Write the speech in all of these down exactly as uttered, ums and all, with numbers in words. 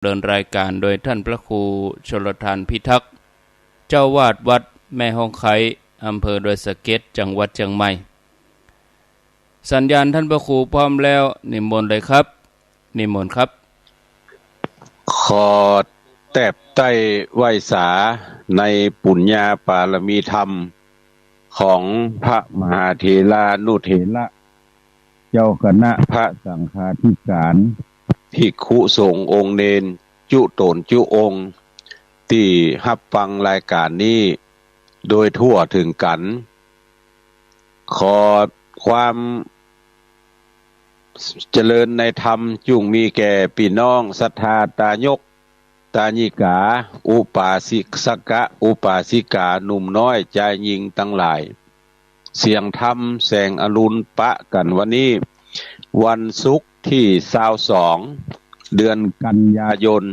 ำเนินรายการโดยท่านพระครูชลทานพิทักษ์ เจ้าอาวาสวัดแม่ฮ่องไคร้ อำเภอดอยสะเก็ด จังหวัดเชียงใหม่ สัญญาณท่านพระครูพร้อมแล้ว นิมนต์เลยครับ นิมนต์ครับ ขอแตบใต้ไหว้สาในปุญญาปารมีธรรมของพระมหาเถรานุเถระ เจ้าคณะพระสังฆาธิการ ภิกขุสงฆ์องค์เณร จุ๊ต๋นจุ๊องค์ ตี้ฮับฟังรายการนี้โดยทั่วเถิงกั๋น ขอความเจริญในธรรมจุ่งมีแก่ปี้น้องศรัทธาตายก ตายิกา อุปาสิกะ อุปาสิกา หนุ่มน้อย จายญิงตังหลาย เสียงธรรมแสงอรุณปะกั๋นวันนี้ วันศุกร์ตี้ซาวสอง เดือนกันยายน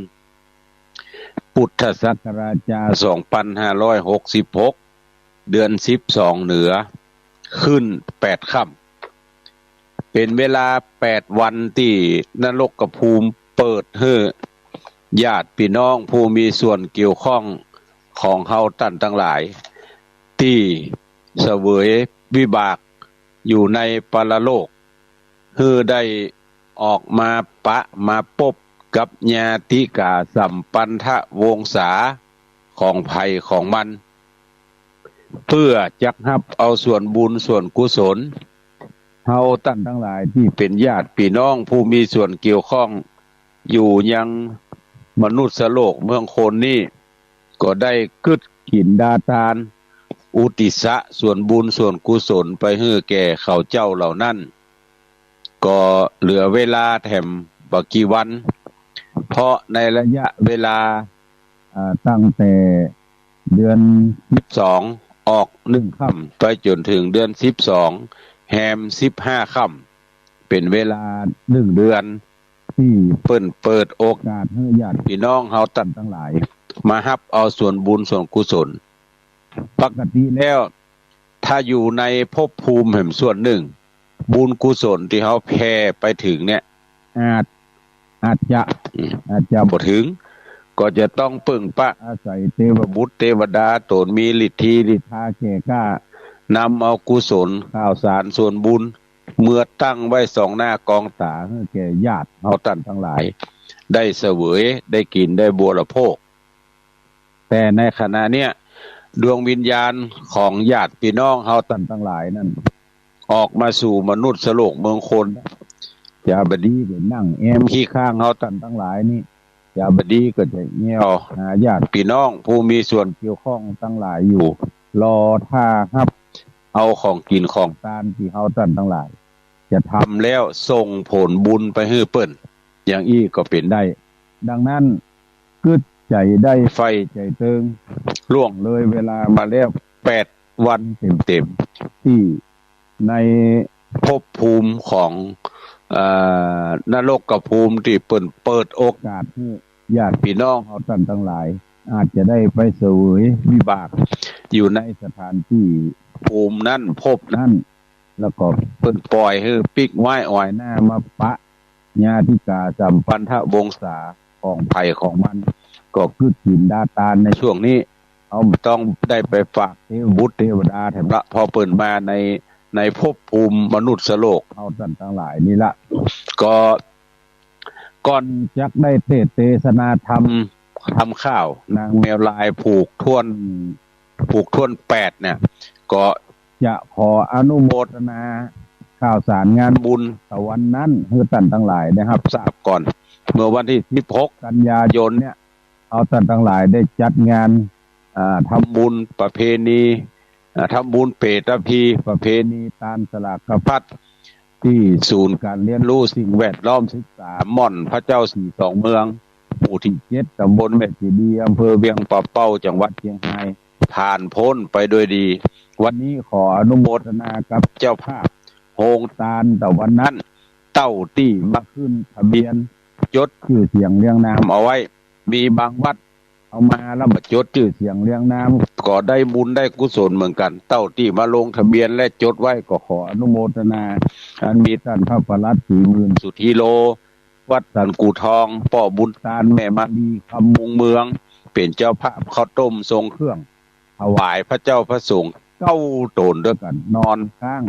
พุทธศักราชจาสองปันห้าร้อยหกสิบหก เดือนสิบสองเหนือ ขึ้นแปดค่ำ เป๋นเวลาแปดวันตี้นรกภูมิเปิดหื้อญาติปี้น้องผู้มีส่วนเกี่ยวข้องของเฮาต้านตังหลาย ตี้เสวยวิบากอยู่ในปรโลก หื้อได้ออกมาปะมาปบกับญาติกาสัมปันธวงศาของใผของมัน เปื้อจักฮับเอาส่วนบุญส่วนกุศล เฮาต้านตังหลายตี้เป๋นญาติปี้น้องผู้มีส่วนเกี่ยวข้องอยู่ยังมนุษย์โลกเมืองคนนี้ ก็ได้กึ๊ดกิ๋นดาตาน อุทิศส่วนบุญส่วนกุศลไปหื้อแก่เขาเจ้าเหล่านั้น ก็เหลือเวลาแถมบ่กี่วัน เพราะในระยะเวลา อ่า ตั้งแต่เดือนสิบสองออกหนึ่งค่ำ ไปจ๋นเถิงเดือนสิบสองแฮมสิบห้าค่ำ เป๋นเวลาหนึ่งเดือน ตี้เปิ้นเปิดโอกาสหื้อญาติปี้น้องเฮาต้านตังหลาย มาฮับเอาส่วนบุญส่วนกุศล ปกติแล้ว ถ้าอยู่ในภพภูมิแหมส่วนนึ่ง บุญกุศลตี้เฮาแผ่ไปเถิงเนี่ย อาจ อาจจะ อืม อาจจะบ่เถิง ก็จะต้องเปิ้งปะอาศัยเตวบุตรเตวดา ต๋นมีฤทธีฤทธาแก่กล้า นำเอากุศลข้าวสารส่วนบุญ เมื่อตั้งไว้สองหน้ากองต๋า หื้อแก่ญาติเฮาต้านตังหลาย ได้เสวย ได้กิ๋น ได้บริโภค แต่ในขณะเนี้ย ดวงวิญญาณของญาติปี้น้องเฮาต้านตังหลายนั้น ออกมาสู่มนุษย์โลกเมืองคน จาบ่ดีก็นั่งแอมขี้ข้างเฮาต้านตังหลายนี่ จาบ่ดีก็จะแย่วหาญาติปี้น้องผู้มีส่วนเกี่ยวข้องตังหลายอยู่ รอท่าฮับเอาของกิ๋นของตานตี้เฮาต้านตังหลาย จะทำแล้วส่งผลบุญไปหื้อเปิ้น อย่างอี้ก็เป๋นได้ ดังนั้น กึ๊ดใจ๋ได้ใฝ่ใจ๋เติง ล่วงเลยเวลามาแล้วแปดวันเต๋มๆ ตี้ในภพภูมิของ เอ่อ นรกภูมิตี้เปิ้นเปิดโอกาสหื้อญาติปี้น้องเฮาต้านตังหลาย อาจจะได้ไปเสวยวิบากอยู่ในสถานตี้ภูมินั้นภพนั้น แล้วก็เปิ้นป่อยหื้อปิ๊กไม้อ่อยหน้ามาปะ ญาติกาสัมปันธวงศาของใผของมัน ก็กึ๊ดกิ๋นดาตานในช่วงนี้ เฮาบ่ต้องได้ไปฝากเตวบุตรเตวดาแถมละ เพราะเปิ้นมาใน ในภพภูมิมนุษย์โลกเฮาต้านตังหลายนี่ละ ก็ก่อนจักได้เตสน์เตสนาธรรม ธรรมข้าว นางแมวลายผูกถ้วน ผูกถ้วนแปดเนี่ย ก็จะขออนุโมทนาข่าวสารงานบุญตะวันนั้น หื้อต้านตังหลายได้ฮับทราบก่อน เมื่อวันตี้สิบหกกันยายนเนี่ย เฮาต้านตังหลายได้จัดงาน อ่า ทำบุญประเพณี อ่า ทำบุญเปตพี ประเพณีตานสลากพัด ตี้ศูนย์ก๋านเฮียนฮู้สิ่งแวดล้อมศึกษาม่อนพระเจ้าสี่สองเมือง หมู่ตี้เจ็ด ตำบลแม่เจดีย์ อำเภอเวียงป่าเป้า จังหวัดเจียงฮาย ผ่านป๊นไปโดยดี วันนี้ขออนุโมทนากับเจ้าภาพโฮงตานตะวันนั้น เต้าตี้มาขึ้นทะเบียน จดจื้อเสียงเรียงนามเอาไว้ มีบางวัด เอามาแล้วบ่จดจื้อเสียงเรียงนาม ก็ได้บุญได้กุศลเหมือนกั๋น เต้าตี้มาลงทะเบียนและจดไว้ ก็ขออนุโมทนา อันมีต้านพระปลัดศรีหมื่นสุธีโล วัดสันกู่ทอง ป้อบุญตาน แม่มาลี คำมุงเมือง เป๋นเจ้าภาพข้าวต้มทรงเครื่อง ถวายพระเจ้าพระสงฆ์เก้าต๋นตวยกั๋น นอนค้าง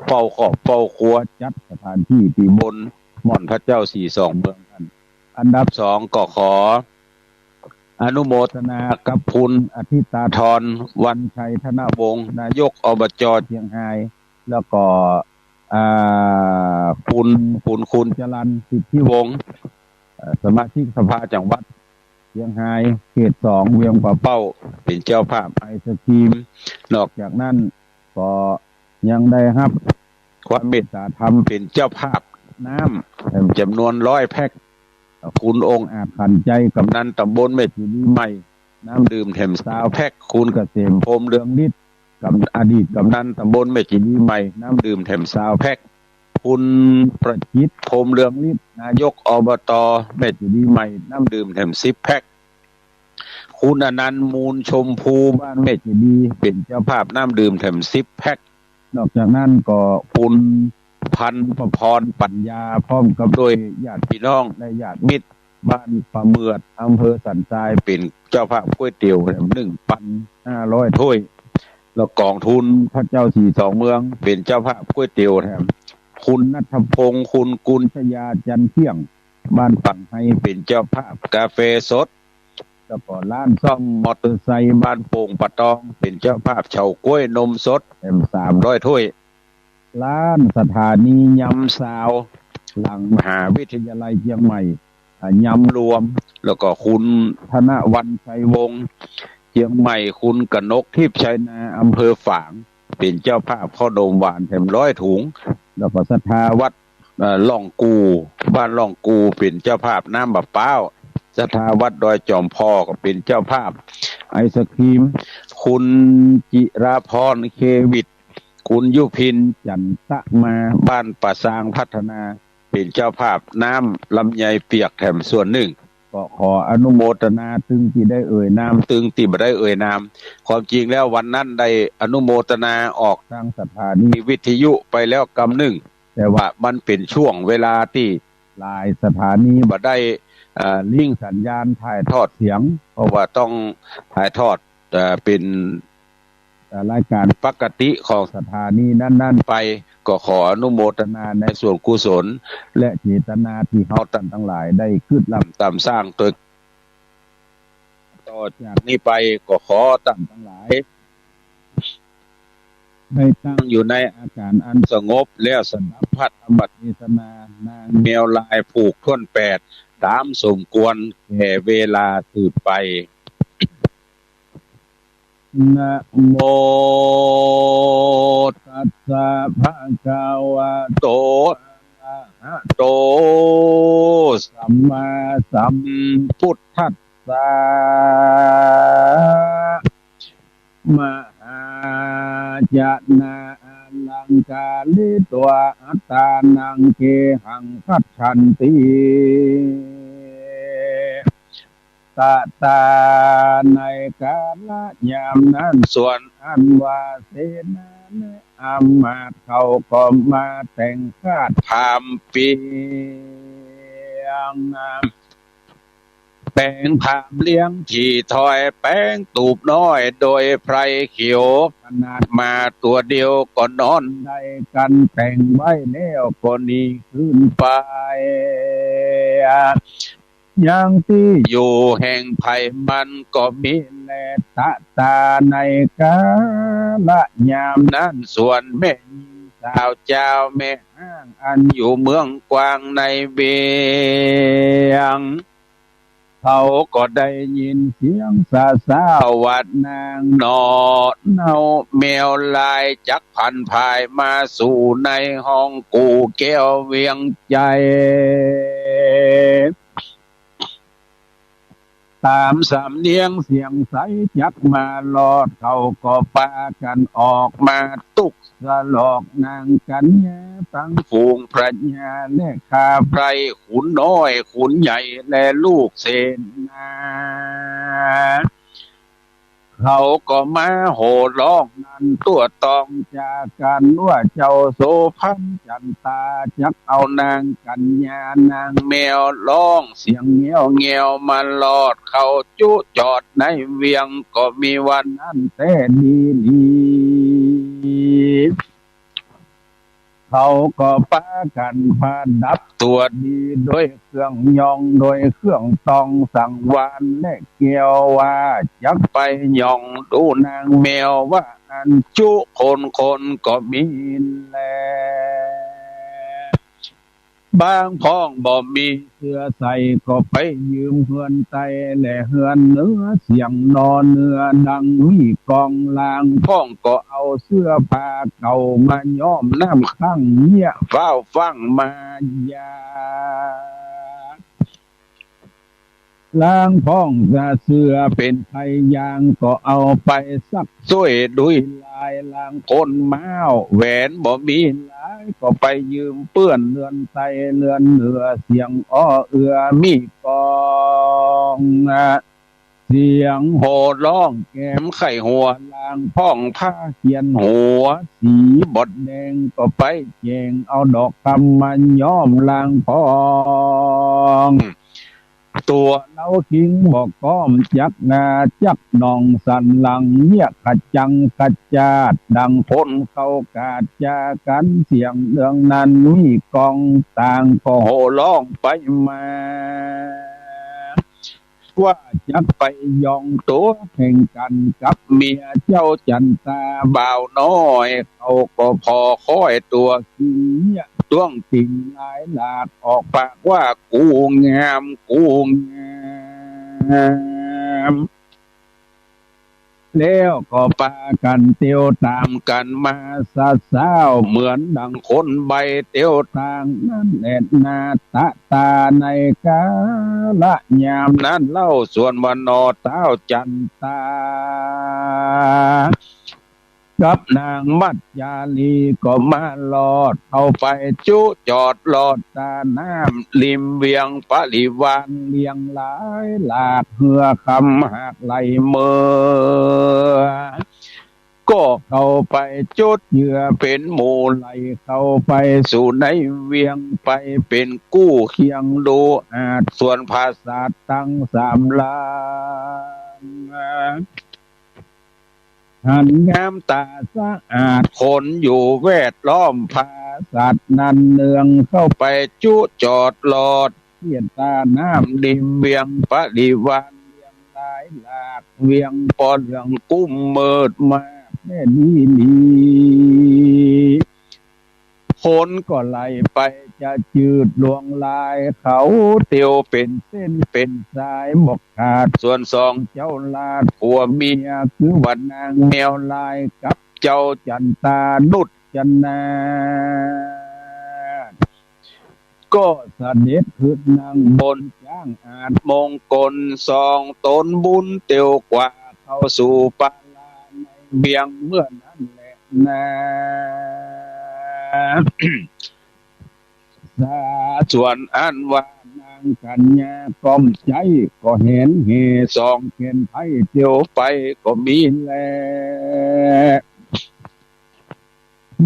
เฝ้าครอบเฝ้าครัว จัดสถานตี้ตี้บนม่อนพระเจ้าสี่สองเมืองนั้น อันดับสองก็ขออนุโมทนากับคุณอธิตาธร วรรณชัยธนวงศ์ นายก อบจ เจียงฮาย แล้วก็ อ่า คุณ คุณ คุณจรัญ สิทธิวงศ์ เอ่อ สมาชิกสภาจังหวัดเจียงฮาย เขตสอง เวียงป่าเป้า เป๋นเจ้าภาพไอศกรีม นอกจากนั้นก็ยังได้ฮับความเมตตาธรรมเป๋นเจ้าภาพน้ำแถมจ๋ำนวนร้อยแพ็ค คุณองอาจขันต์ใจ กำนันตำบลแม่เจดีย์ใหม่ น้ำดื่มแถมซาวแพ็ค คุณเกษม พรหมเรืองฤทธิ์ กำ อดีตกำนันตำบลแม่เจดีย์ใหม่ น้ำดื่มแถมซาวแพ็ค คุณประจิตร พรหมเรืองฤทธิ์ นายก อบต แม่เจดีย์ใหม่ น้ำดื่มแถมสิบแพ็ค คุณอนันต์ มูลชมพู บ้านแม่เจดีย์ เป๋นเจ้าภาพน้ำดื่มแถมสิบแพ็ค นอกจากนั้นก็คุณพันประพร ปัญญา พร้อมกับด้วยญาติพี่น้องและญาติมิตร บ้านป่าเหมือด อำเภอสันทราย เป๋นเจ้าภาพก๋วยเตี๋ยวแถมหนึ่งปันห้าร้อยถ้วย แล้วกองทุนพระเจ้าสี่สองเมือง เป๋นเจ้าภาพก๋วยเตี๋ยวแถม คุณณัฐพงษ์ คุณกุลชยา จันเที่ยง บ้านปังไฮ เป๋นเจ้าภาพกาแฟสด แล้วก็ร้านซ่อมมอเตอร์ไซค์บ้านโป่งป่าตอง เป๋นเจ้าภาพเฉาก๊วยนมสดแถมสามร้อยถ้วย ร้านสถานียำซาว หลังมหาวิทยาลัยเจียงใหม่ อ่า ยำรวม แล้วก็คุณธนวรรณ ชัยวงศ์ เจียงใหม่ คุณกนกทิพย์ ชัยนา อำเภอฝาง เป๋นเจ้าภาพข้าวหนมหวานแถมร้อยถุง แล้วก็ศรัทธาวัด เอ่อ ล่องกู บ้านล่องกู เป๋นเจ้าภาพน้ำมะป๊าว ศรัทธาวัดดอยจอมพอก็เป๋นเจ้าภาพไอศกรีม คุณจิราพร เควิต คุณยุพิน จันตะมา บ้านป่าซางพัฒนา เป๋นเจ้าภาพน้ำลำไยเปียกแถมส่วนนึ่ง ก็ขออนุโมทนา ตึงตี้ได้เอ่ยนาม ตึงตี้บ่ได้เอ่ยนาม ความจริงแล้ววันนั้นได้อนุโมทนาออกตางสถานีวิทยุไปแล้วกำนึ่ง แต่ว่ามันเป๋นช่วงเวลาตี้หลายสถานีบ่ได้ เอ่อ ลิงก์สัญญาณถ่ายทอดเสียง เพราะว่าต้องถ่ายทอด เอ่อ เป๋น เอ่อ รายก๋านปกติของสถานีนั้นๆ ไป ก็ขออนุโมทนาในส่วนกุศล และเจตนาตี้เฮาต้านตังหลายได้กึ๊ดล้ำต๋ามสร้างตวย ต่อจากนี้ไปก็ขอต้านตังหลาย ได้ตั้งอยู่ในอาก๋านอันสงบ แล้วสดับพระธรรมเทศนา นางแมวลายผูกถ้วนแปด ต๋ามสมควรแก่เวลาสืบไป นะโมตัสสะภะคะวะโต อะระหะโต สัมมาสัมพุทธัสสะ มหาจะนะ อะหัง การิตวา อัตตานัง เกหัง คัจฉันติ ตะตา ในกาละยามนั้น ส่วนอันว่าเสนาและอำมาตย์เขาก็มาแต่งคาดพราหมณ์เปียง แป๋งพราหมณ์เลี้ยงถี่ถ้อย แป๋งตูบน้อยโดยไพรเขียว ขนาดหมาตั๋วเดียวก็นอนได้กั๋น แต่งไว้แล้วก็หนีคืนไป ยังตี้อยู่แห่งใผมันก็มีแล ตะตา ในกาละยามนั้น ส่วนแม่ญิงสาวเจ้าแม่ฮ้าง อันอยู่เมืองกวางในเวียง เขาก็ได้ยินเสียงสะซ้าวว่า นางหน่อเนาแมวลาย จักผันผายมาสู่ในห้องกู่แก้วเวียงใจ๋ ต๋ามสำเนียงเสียงใสจักมารอด เขาก็ปากั๋นออกมาตุ๊กสะหลอก นางกัญญาตังฝูงพระญาและข้าไพร่ ขุนน้อยขุนใหญ่และลูกเสนา ข เขาก็มาโห่ฮ้องนั้นตั๋วตองจากั๋นว่า เจ้าโสภณจันตา จักเอานางกัญญานางแมวฮ้องเสียงแงวแงว มาลอดเข้าจุจอดในเวียง ก็มีวันนั้นแต๊ดีหลี เขาก็ปากั๋นประดับตั๋วดี โดยเครื่องยอง โดยเครื่องตอง สังวาลและแก้วว่า จักไปยองดูนางแมวว่าอั้น จุคนคนก็มีแล บางพ่องบ่มีเสื้อใส่ ก็ไปยืมเฮือนใต้และเฮือนเหนือ เสียงนอเหนือดังมีกอง ลางพ่องก็เอาเสื้อผ้าเก่ามาย้อมน้ำขั่งเยียะ ฟ้าวฟั่งมาหยาด ลางพ่องเสื้อเป๋นไทยาง ก็เอาไปซักซ้วยดุยลาย ลางคนม้าวแหวนบ่มีหลาย ก็ไปยืมเปื้อนเฮือนใต้เฮือนเหนือ เสียงอ้อเอือมีกอง เสียงโห่ฮ้องแกมไข้หัว ลางพ่องผ้าเขียนหัวสีบดแดง ก็ไปแจ๋งเอาดอกกำมาย้อม ลางพ่องตั๋วเล้าคิงบ่ก้อม จักงาจักหน่อง สันหลังเยียะกระจังกระจาด ดังคนเขากาดจากั๋น เสียงเรื่องนั้นมีกอง ต่างก็โห่ฮ้องไปมา ว่าจักไปยองตั๋วแข่งกั๋นกับเมียเจ้าจันตา บ่าวน้อยเขาก็ผ่อค้อยตั๋วขี้เยียะ ต้วงติ่งลายหลาก ออกปากว่า กูงาม กูงาม แล้วก็ปากั๋นเตียวต๋ามกั๋นมาสะซ้าว เหมือนดังคนใบ้เตียวตางนั้นแหละนา ตะตาในกาละยามนั้นเล่า ส่วนว่านอท้าวจันตา กับนางมัจจาลีก็มารอดเข้าไปจุจอดลอดต๋าน้ำริมเวียง ปริวารเวียงหลายหลาก เฮือคำหากไหลเมอ ก็เข้าไปจุดเยื่อเป๋นหมู่ไหลเข้าไปสู่ในเวียง ไปเป๋นกู้เคียงดูอาด ส่วนผาสาทตังสามหลัง หันงามต๋าสะอาด คนอยู่แวดล้อมผาสาทนั้น เนืองเข้าไปจุจอดลอดเตี้ยต๋าน้ำริมเวียง ปริวารเวียงหลายหลาก เวียงปอเหลืองกุ้มมืดมากแน่นี้นี้ คนก็ไหลไปจะจืดลวงลาย เขาเตียวเป๋นเส้นเป๋นสายบ่ขาด ส่วนสองเจ้าราชผัวเมีย คือว่านางแมวลายกับเจ้าจันตานุจนาถ ก็เสด็จขึ้นนั่งบนจ๊างอาดมงคล สองต๋นบุญเตียวกว่าเข้าสู่ปาลาในเวียงเมื่อนั้นแลนา สาส่วนอันว่านางกัญญาก้อมใจ๊ ก็หันแห่สองแขนไพร่เตียวไปก็มีแล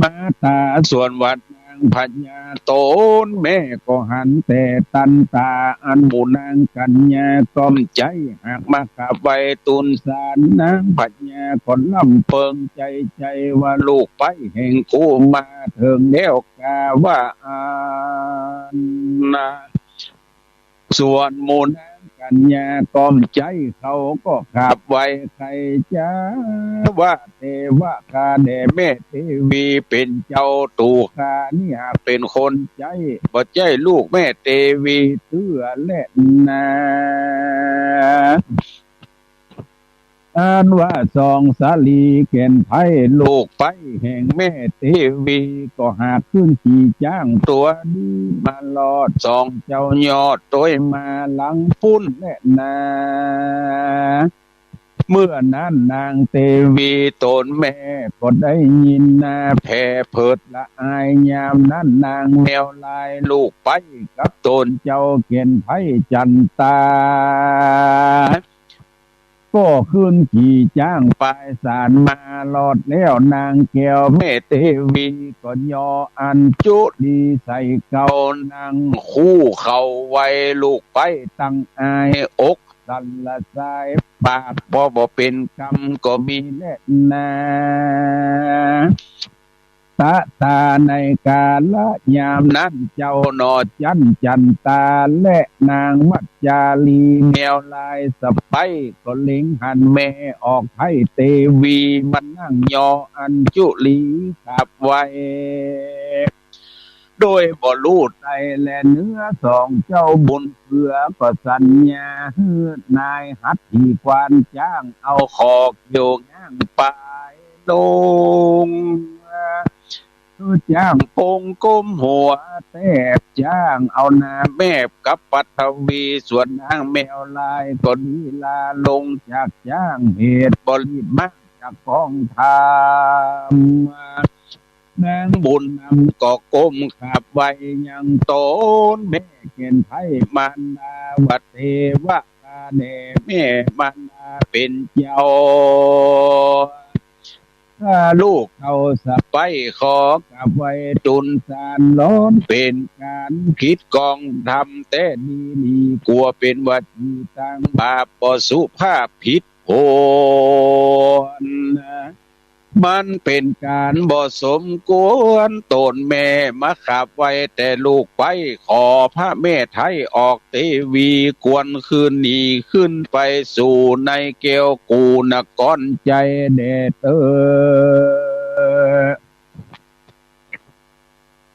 มาต๋าส่วนว่านางพญาต๋นแม่ก็หันแต่ตันต๋า อันหมู่นางกัญญาก้อมใจ๊ หากมากราบไหว้ตูนสารนางพญาก็ร่ำเปิงใจ๋ใจ๋ว่า ลูกไปแห่งกูมาเถิงแล้วกาว่าอั้นนา ส่วนหมู่นางกัญญาก้อมใจ๊เขาก็กราบไหว้ไขว้จ๋าว่า เตวะ ข้าแด่แม่เตวีเป๋นเจ้าตั๋วข้านี้หากเป๋นคนใจ๊ บ่ใจ้ลูกแม่เตวีเตื้อแลนา อันว่าสองสาลีแขนไพร่ลูกไปแห่งแม่เตวี ก็หากขึ้นขี่จ๊างตั๋วดีมารอด สองเจ้ายอดตวยมาหลังปุ้นแลนา เมื่อนั้นนางเตวีต๋นแม่ก็ได้ยินนา แผ่เผิดละอาย ยามนั้นนางแมวลายลูกไปกับต๋นเจ้าแขนไพร่จันตา ก็ขึ้นขี่จ๊างไปศาลมา ลอดแล้วนางแก้วแม่เตวี ก็ยออัญจุลีใส่เกล้า นั่งคู่เขาไว้ ลูกไปตังอาย อกสั่นละสาย ปากบ่ บ่เป๋นกำก็มีแลนา ตะตาในกาละยามนั้น เจ้าหน่อจั๊นจั๋นตา และนางมัจจาลีแมวลายสะใป๊ ก็เล็งหันแม่ออกไท้เตวี มานั่งยออัญจุลีขับไว้ โดยบ่ฮู้ไต้แลเนื้อ สองเจ้าบุญเกื้อก็สัญญา หื้อนายหัตถีควานจ๊าง เอาขอเกี่ยวง้างปายลง หื้อจ๊างปงก้มหัวแต๊บ จ๊างเอาหน้าแมบกับปัทวี ส่วนนางแมวลายก็ลีลาลงจากจ๊าง เหตุบ่รีบมากจากกองธรรม นางบุญนำก็ก้มขับไว้ยังต๋น แม่แก่นไพร่มารดาว่า เตวะกาแด่แม่มารดาเป๋นเจ้า ถ้าลูกเขาสะใป๊ขอขับไว้ตูลสาร ล้วนเป๋นก๋านผิดกองธรรมแต๊ดีหลี กั๋วเป๋นวจีตางบาป บ่สุภาพผิด โหน มันเป๋นก๋านบ่สมควร ต๋นแม่มาขับไว้แต่ลูกไป ขอพระแม่ไท้ออกเตวี ควรคืนหนีขึ้นไปสู่ในแก้วกูนครใจ๋แด่เต๊อะ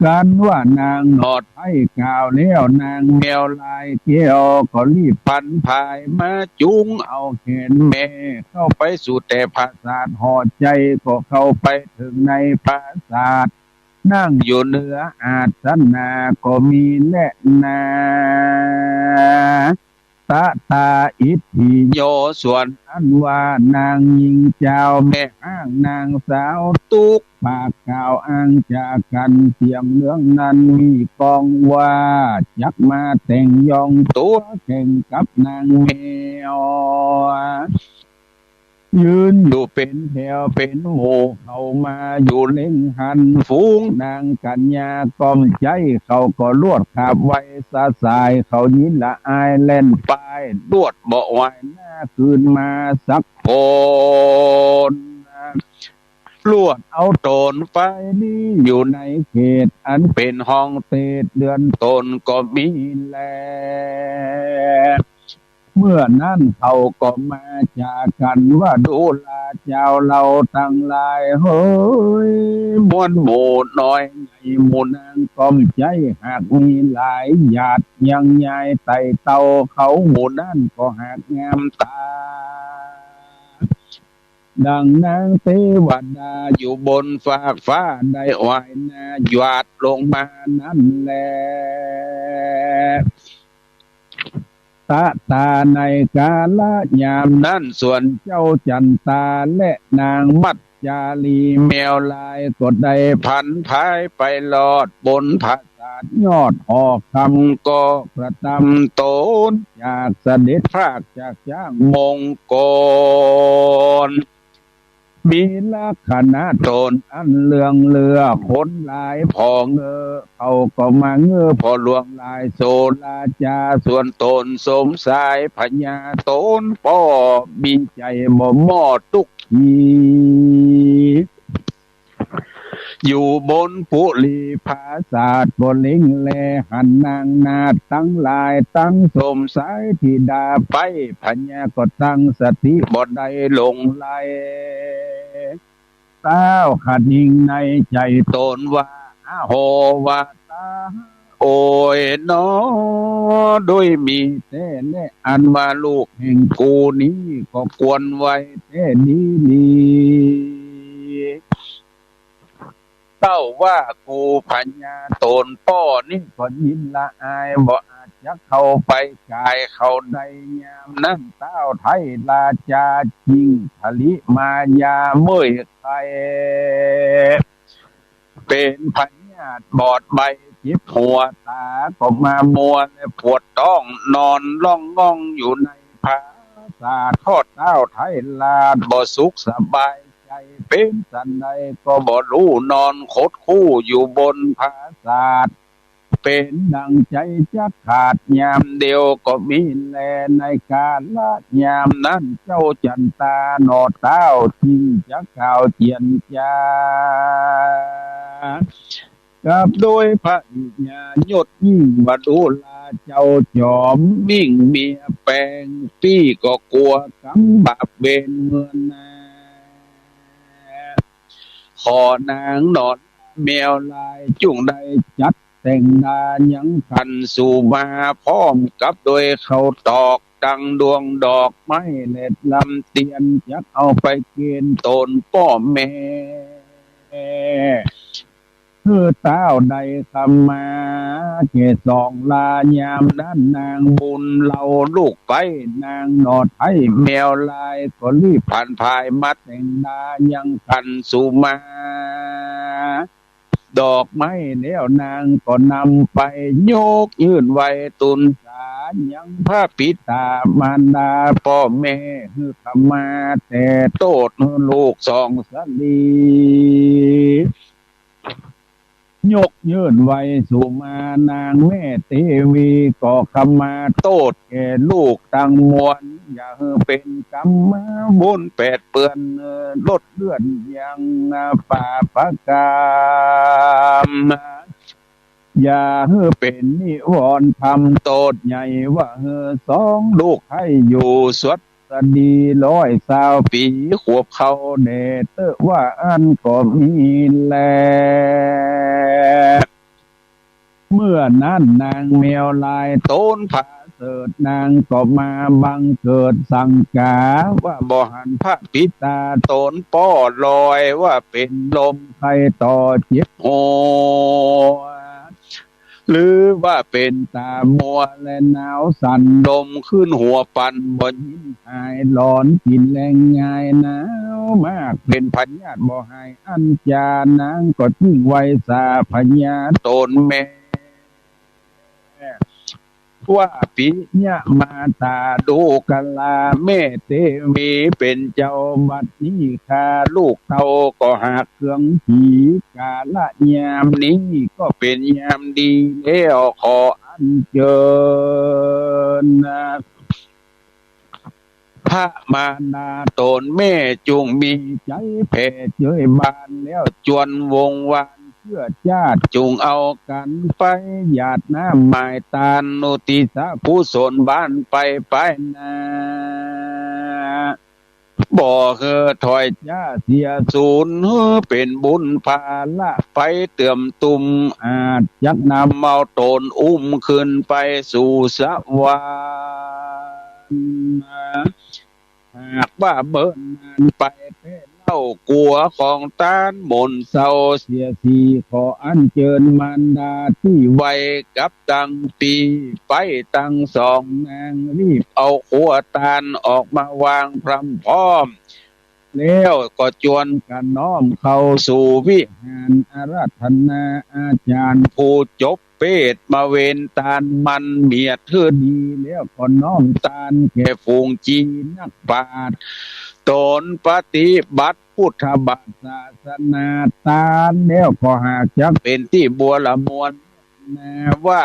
กันว่านางหนอดไท้กล่าวแล้ว นางแมวลายแก้วก็รีบผันผายมาจุงเอาแขนแม่เข้าไปสู่แต่ผาสาท หอใจ๋ก็เข้าไปเถิงในผาสาท นั่งอยู่เหนืออาสนะก็มีแลนา ตะตาอิทธิโย ส่วนอันว่านางญิงจาวแม่ฮ้างนางสาวตุ๊ก ปากกล่าวอ้างจากั๋นเสียงเรื่องนั้น มีกองว่าจักมาแต่งยองตั๋วแข่งกับนางแมว ยืนอยู่เป๋นแถวเป๋นหมู่ เข้ามาอยู่เล็งหัน ฝูงนางกัญญาก้อมใจ๊ เขาก็ลวดขับไว้สะสาย เขายินละอายแล่นไป ลวดบ่ไหวหน้าคืนมาสักคน ลวดเอาต๋นไปนี้อยู่ในเขต อันเป๋นห้องเตศเดือนต๋นก็มีแล เมื่อนั้นเขาก็มาจากั๋นว่า ดูราเจ้าเฮาตังหลายเฮย มวลหมู่น้อยใหญ่หมู่นางก้อมใจ๊ หากมีหลายหยาดยังยายไต่เต้า เขาหมู่นั้นก็หากงามต๋า ดังนางเตวดาอยู่บนฟากฟ้า ได้ไหว้หน้าหยาดลงมานั้นแล ตะตาในกาละยามนั้น ส่วนเจ้าจันตาและนางมัจจาลีแมวลาย ก็ได้ผันผายไปลอดบนผาสาทยอดหอคำ ก็กระตำต๋นจากเสด็จพรากจากจ๊างมงคล มีลักษณะต๋นอันเลื่องเลือ คนหลายผ่อเง้อ เขาก็มาเง้อพ่อหลวงหลายโสราจา ส่วนต๋นสมชายพญาต๋นป้อ มีใจ๋บ่หม้อตุ๊กขี อยู่บนปุรีผาสาท ก็เล็งแลหันนางนาฏตังหลาย ตังสมชายธิดาไป พญาก็ตั้งสติบ่ได้หลงไหล ต้าวขะนิงในใจ๋ต๋นว่า อะโหวาตา โอยหนอ ด้วยมีแต๊แล อันว่าลูกแห่งกูนี้ก็ควรไหว้แต๊ดีหลี เต้าว่ากูพญาต๋นป้อนี้ก็ยินละอาย บ่อาจจะเข้าไปก๋ายเขาได้ ยามนั้นต้าวไท้ราจาจิ่งทะลิมายาเมื่อยไข้ เป๋นพยาธิบอดใบ เจ็บหัวต๋าก็มามัว และปวดต๊องนอนล่องง่องอยู่ในผา สาทอดเต้าไถราช บ่สุขสบายใจ๋ เป๋นสันใดก็บ่ฮู้ นอนขดคู้อยู่บนผาสาท เป๋นดั่งใจ๋จักขาด ยามเดียวก็มีแล ในกาละยามนั้น เจ้าจันตาหน่อเต้า จึงจักกล่าวเจียรจา กับโดยพระอิริยาบถยศยิ่ง ว่าดูราเจ้าจ๋อม มิ่งเมียแปง ปี้ก็กั๋วกรรมบาปเวรเมื่อนา ขอนางหน่อแมวลาย จุ่งได้จัดแต่งดา ยังขันสูมา พร้อมกับโดยข้าวตอก ตังดวงดอกไม้ และลำเตียน จักเอาไปเกณฑ์ตนป้อแม่ หื้อเต้าได้กำมา แก่สองลา ยามนั้นนางบุญเล่าลูกไป นางหน่อไถแมวลาย ก็รีบผันผายมาแต่งดา ยังขันสูมา ดอกไม้แล้วนางก็นำไป ยกยื่นไหว้ตูนสา ยังพระปิตามารดาป้อแม่ หื้อขมาแต่โต้ษหื้อลูกสองสะหลี ยกยื่นไหว้สูมา นางแม่เตวีก็ขมาโต้ษแก่ลูกตังมวล อย่าหื้อเป๋นกรรมบุญแปดเปื้อน ลดเลื่อนยังปาปกรรม อย่าหื้อเป๋นนิวรณ์ธรรมโต้ษใหญ่ ว่าหื้อสองลูกไข้อยู่สวัสดีร้อยซาวปี๋ ขวบเข้าแด่เต๊อะ ว่าอั้นก็มีแล เมื่อนั้นนางแมวลายตนผาเสริฐ นางก็มาบังเกิดสังก๋า ว่าบ่หันพระปิตาตนป้อลอย ว่าเป๋นลมไข้ต่อเจ็บหัว หรือว่าเป๋นต๋ามัวและหนาวสั่น ลมขึ้นหัวปั่น บ่ยินหาย หลอนกิ๋นแลงง่าย หนาวมากเป๋นพยาธิบ่หาย อั้นจา นางก็จึงไหว้สาพญาตนแม่ ว่าปิยมาตาดูกรา แม่เตวีเป๋นเจ้า บัดนี้ข้าลูกเต้าก็หากเคืองผี กาละยามนี้ก็เป๋นยามดีแล้ว ขออัญเจิญ พระมารดาตนแม่จุ่งมีใจ๋แผ่เจยบาน แล้วจวนวงวานเจื้อจ้าด จุ่งเอากั๋นไปหยาดน้ำหมายตาน อุทิศกุศลบ้านไปปายหน้า บ่หื้อถอยจ๊าเสียสูญ หื้อเป๋นบุญภาระไปเติ่มตุ้ม อาจจักนำเอาตนอุ้มขึ้นไปสู่สวรรค์ หากว่าเมินนานไปแต๊เล่า กั๋วของตานหม่นเศร้าเสียที ขออัญเจิญมารดาตี้ไวกับตังปี้ ไปตังสองนางรีบเอาครัวตานออกมาวางพร่ำพร้อม แล้วก็จวนกั๋นน้อมเข้าสู่วิหาร อาราธนาอาจ๋ารย์ผู้จบ เปตมาเวนตานมันเมียดหื้อดี แล้วก็น้อมตานแก่ฝูงจีนักปราชญ์ ตนปฏิบัติพุทธบาทศาสนาตาน แล้วก็หากจักเป๋นตี้บัวละมวลนาว่า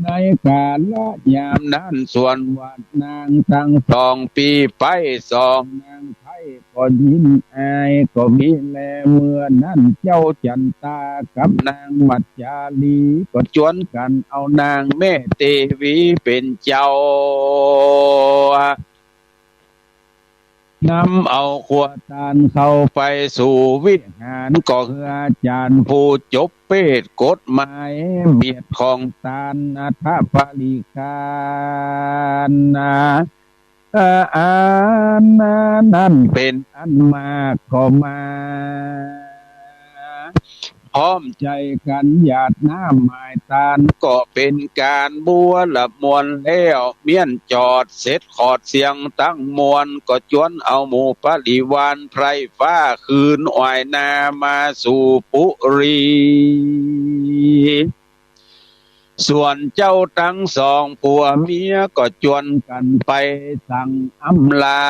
ในกาละยามนั้น ส่วนวัดนางตังสองปี้ไป สองนางไพร่ก็ยินอายก็มีแล เมื่อนั้นเจ้าจันตากับนางมัจจาลี ก็จวนกั๋นเอานางแม่เตวีเป๋นเจ้า นำเอาครัวตานเข้าไปสู่วิหาร ก็หื้ออาจ๋ารย์ผู้จบเปตกฎหมายเมียดของตาน อัฏฐปริคารนา อันนั้นเป๋นอันมากก็มา พร้อมใจ๋กั๋นหยาดน้ำหมายตาน ก็เป๋นก๋านบัวละมวลแล้ว เมี้ยนจอดเสร็จขอดเสี้ยงตังมวล ก็จวนเอาหมู่ปริวารไพร่ฟ้าคืนอ่อยนามาสู่ปุรี ส่วนเจ้าตังสองผัวเมียก็จวนกั๋นไปสั่งอำลา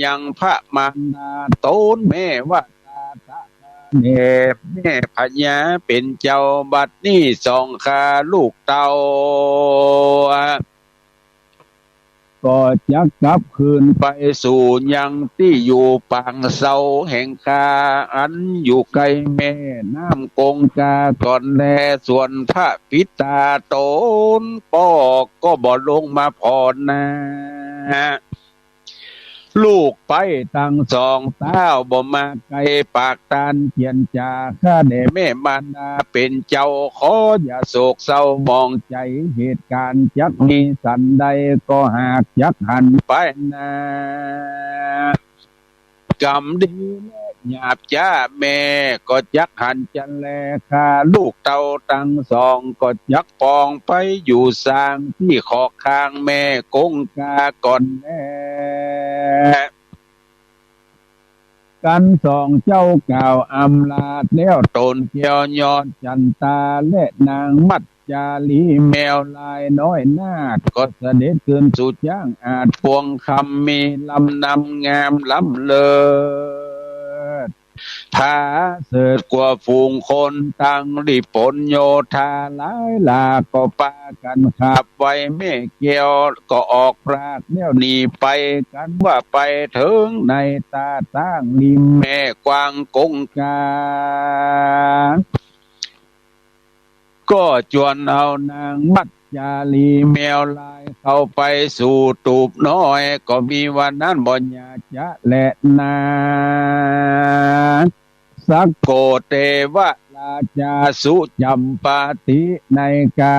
ยังพระมารดาต๋นแม่ว่า ตาตะ แด่แม่พญาเป๋นเจ้า บัดนี้สองข้าลูกเต้า ก็จักกลับคืนไปสู่ยังตี้อยู่ปางเซาแห่งข้า อันอยู่ใก้แม่น้ำคงคาก่อนแล ส่วนพระปิตาต๋นป้อก็บ่ลงมาผ่อนา ลูกไปตังสองเต้า บ่มาไกลปากตานเจียนจ๋า ข้าแด่แม่มารดาเป๋นเจ้า ขออย่าโศกเศร้าหมองใจ๋ เหตุก๋ารณ์จักมีสันใด ก็หากจักหันไปนา กำดีและหยาบจ๊า แม่ก็จักหันจันแล ข้าลูกเต้าตังสองก็จักปองไปอยู่สางตี้ขอกคางแม่คงคาก่อนแล กันสองเจ้ากล่าวอำลาแล้ว ต๋นแก้วยอดจันตาและนางมัจจาลีแมวลายน้อยนาฏ ก็เสด็จคืนสู่จ๊างอาจปวงคำ มีลำนำงามล้ำเลิศ ผาเสริฐกว่าฝูงคน ตังริปนโยธาหลายหลาก ก็ปากั๋นขับไว แม่แก้วก็ออกปรากแล้วหนีไป กันว่าไปเถิงในตาตั้งริมแม่กว้างคงคา ก็จวนเอานางมัจจาลีแมวลายเข้าไปสู่ตูบน้อย ก็มีวันนั้นบ่หยาจ๊าแลนา สักโกเตวราชาสุจัมปาติ ในกา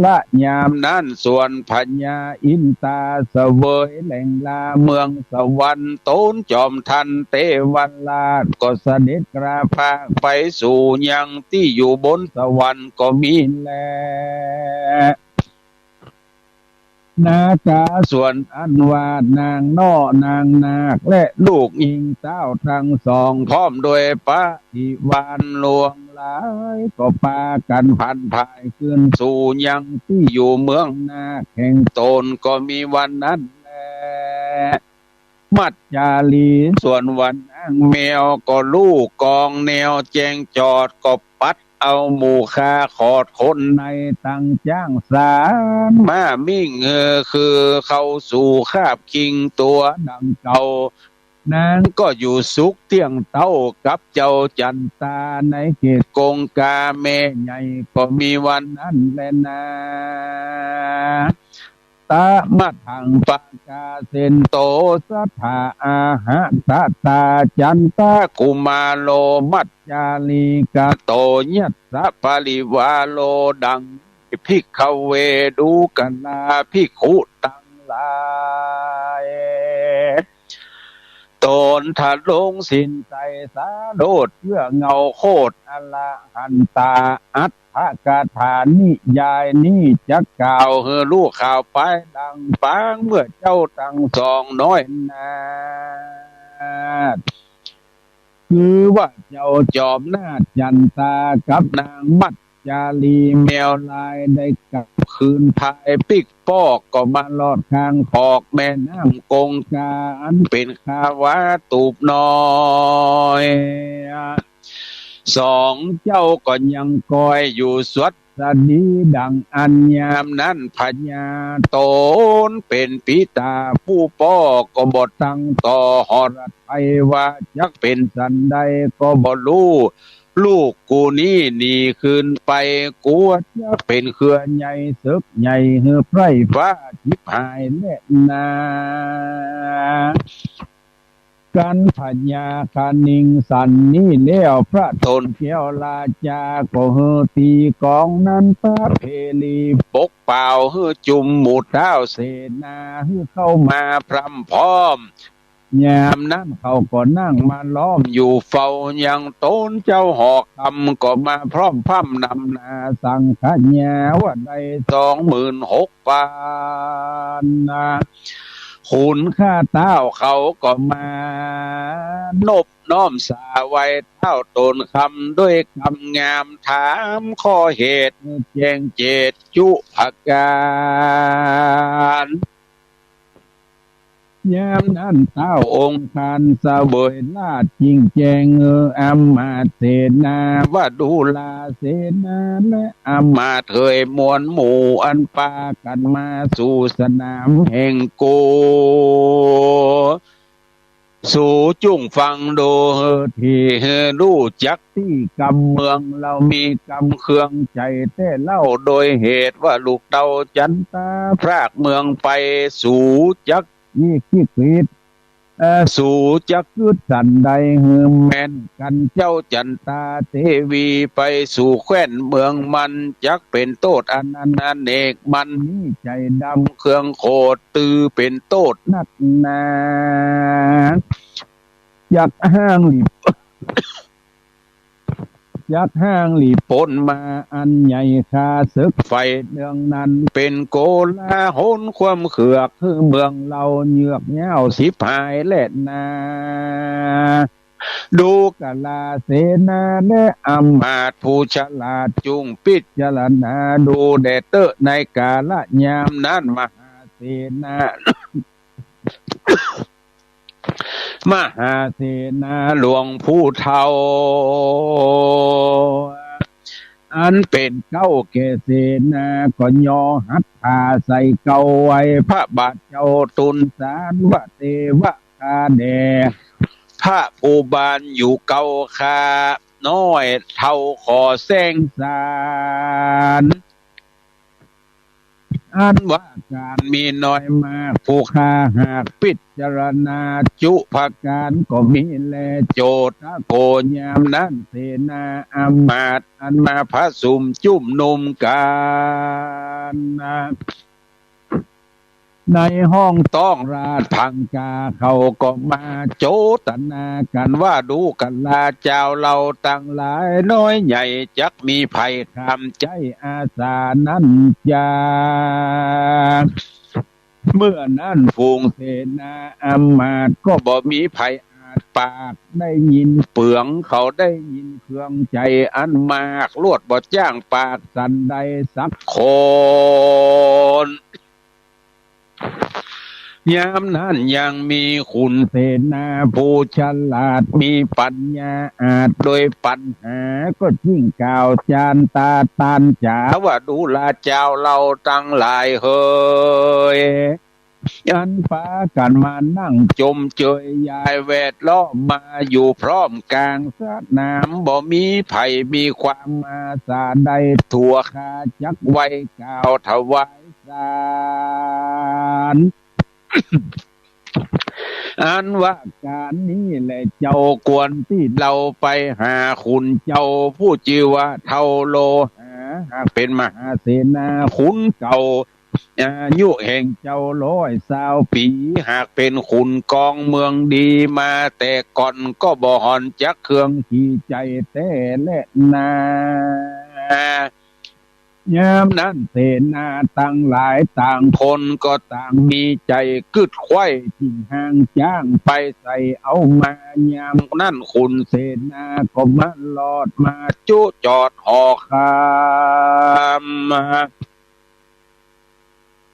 ละยามนั้น ส่วนพญาอินตาเสวยแหล่งลาเมืองสวรรค์ ต๋นจอมทันเตวราช ก็เสด็จกราบพากไปสู่ยังตี้อยู่บนสวรรค์ก็มีแล นาคาส่วนอันว่านางน้อยนางนาคและลูกหญิงเต้าตังสอง พร้อมด้วยปริวารหลวงหลาย ก็ปากั๋นผันผายคืนสู่ยังตี้อยู่เมืองนาคแห่งต๋น ก็มีวันนั้นแล มัจจาลีส่วนว่านางแมวก็ฮู้กองแนวแจ้งจอด ก็ปัดเอาหมู่ข้าขอดคนในตังจ๊างสารม้ามิ่ง เออ คือเข้าสู่คาบคิงตั๋วดังเก่า นางก็อยู่สุขเตี้ยงเต้ากับเจ้าจันตาในเขตคงคาแม่ใหญ่ ก็มีวันนั้นแลนา ตะมะทังปะกาเสนโต สัทธาอาหะตะตา จันตะกุมาโร มัจจาลีกะโต ยัสสะปริวาโร ดังภิกขเว ดูกราภิกขุตังหลาย ต๋นทรงสิ้นไตรสาโรธ เจื้อเงาโคตรอรหันตา อัตถกถานิยายนี้จักกล่าวหื้อฮู้ข่าวไปดังปาง เมื่อเจ้าตังสองน้อยนาค คือว่าเจ้าจอมนาคจันตากับนางมัจจาลีแมวลายได้กลับคืนภายปิ๊กปอก ก็มาลอดข้างขอกแม่น้ำคงคาอันเป๋นคาวาตูบน้อย สองเจ้าก็ยังคอยอยู่สวัสดีดังอั้น ยามนั้นพญาต๋นเป๋นปิตาผู้ป้อก็บ่ตังต่อหฤทัยว่าจักเป๋นสันใด ก็บ่ฮู้ ลูกกูนี้หนีคืนไป กั๋วจักเป๋นเครือใหญ่เสิกใหญ่หื้อไพร่ฟ้าฉิบหายแลนา กันพญาคณิงสันนี้แล้ว พระต๋นแก้วราชาก็หื้อตีกองนั้นประเพณีปกเป่าหื้อจุมหมู่ท้าวเสนาหื้อเข้ามาพร่ำพร้อม ยามนั้นเขาก็นั่งมาล้อมอยู่เฝ้า ยังต๋นเจ้าหอกคำก็มาพร่อมพร่ำนำหน้าสังขยาว่าได้สองหมื่นหกปันนา ขุนข้าเต้าเขาก็มานบน้อมสาไหว้เต้าต๋นคำด้วยกำงาม ถามข้อเหตุแจ้งเจตจุประก๋าน ยามนั้นเต้าองค์คานเสวยราชย์แจ้ง เออ อำมาตย์เสนา วดูราเสนา และอำมาตย์เหย มวลหมู่อันปากั๋นมาสู่สนามแห่งกู สูจุ่งฟังดูเฮอ ตี้หื้อฮู้จักตี้กำเมืองเฮามีกำเคืองใจ๋แต๊เล่า โดยเหตุว่าลูกเต้าจันตาพรากเมืองไป สูจัก ยี่สิบเอ็ด เอ่อ สูจักกึ๊ดสันใดหื้อแม่นกั๋นเจ้าจันตาเตวี ไปสู่แคว้นเมืองมัน จักเป๋นโต้ษอนันต์อเนก มันมีใจ๋ดำเคืองโขด ตือเป๋นโต้ษนักหนา จักฮ้างหลี จักฮ้างหลีปนมาอันใหญ่ ข้าเสิกไฟเนืองนั้น เป๋นโกลาหลความเขือก หื้อเมืองเฮาเยือกเย้าฉิบหายแลนา ดูกราเสนาและอำมาตย์ผู้ฉลาด จุ่งพิจารณาดูแด่เต๊อะ ในกาละยามนั้น มหาเสนา มหาเสนาหลวงผู้เฒ่า อันเป๋นเก๊าแก่เสนา ก็ย่อหัตถาใส่เก๊าไหว้พระบาทเจ้า ตูนสารว่า เตวะ ข้าแด่พระผู้บานอยู่เก๊าข้าน้อยเฒ่าขอแสงสาร อันว่าก๋านมีน้อยมากผู้ข้า หากพิจารณาจุประก๋านก็มีแล โจทโก ยามนั้นเสนาอำมาตย์อันมาผะสุมจุมนุมกั๋น ในห้องต้องราชพังกา เขาก็มาโจตนากั๋นว่า ดูกราเจ้าเฮาตังหลายน้อยใหญ่ จักมีใผขามใจ๊อาสานั้นจา เมื่อนั้นฝูงเสนาอำมาตย์ก็บ่มีใผอาจปาก ได้ยินเปือง เขาได้ยินเคืองใจ๋อันมาก ลวดบ่จ้างปากสันใดสักคน ยามนั้นยังมีขุนเสนาผู้ฉลาดมีปัญญาอาจ โดยปัญหาก็จึ่งกล่าวจานตาตานจ๋าว่า ดูราเจ้าเฮาตังหลายเหย อันปากั๋นมานั่งจมเจยยายแวดล้อมมาอยู่พร้อมก๋างสนาม บ่มีใผมีความมาสาใด ตั๋วข้าจักไหว้กล่าวถวายสาร อันว่าก๋านนี้แลเจ้าควรตี้เฮาไปหาขุนเจ้าผู้จื้อว่าเฒ่าโลหา หากเป๋นมหาเสนาขุนเก่า อายุแห่งเจ้าร้อยซาวปี หากเป๋นขุนกองเมืองดีมาแต่ก่อน ก็บ่ห่อนจักเคืองขี้ใจ๋แต๊แลนา ยามนั้นเสนาตังหลายต่างคนก็ต่างมีใจ๋กึ๊ดไขว้ จึ่งหางจ๊างไปใส่เอามา ยามนั้นขุนเสนาก็มาลอดมาจุจอดหอคำ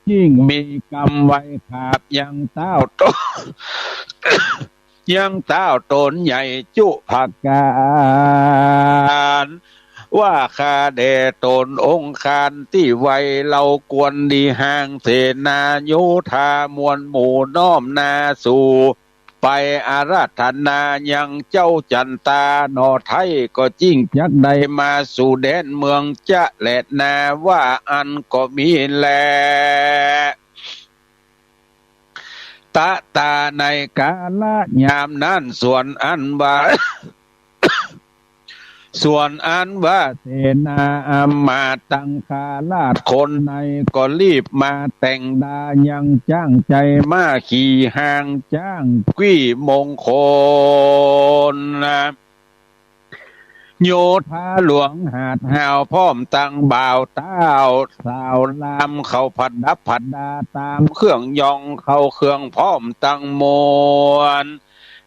จึ่งมีกำไหว้ขาบยังเต้าต๋น ยังเต้าต๋นใหญ่จุประก๋าน ว่าข้าแด่ต๋นองค์คานตี้ไหว เฮาควรดีหางเสนาโยธามวลหมู่น้อมหน้าสู่ ไปอาราธนายังเจ้าจันตาหนอไท้ ก็จึ่งจักได้มาสู่แดนเมืองจะแลนา ว่าอั้นก็มีแล ตะตาในกาละยามนั้น ส่วนอันว่า ส่วนอันว่าเสนาอำมาตย์ตังข้าราชคนใน ก็รีบมาแต่งดายังจ๊างใจ๋มาขี่หางจ๊างกวีมงคลนะ เ โยธาหลวงหาดฮาว พร้อมตังบ่าวเต้าสาวลาม เขาประดับประดาต๋ามเครื่องยอง เข้าเครื่องพร้อมตังมวล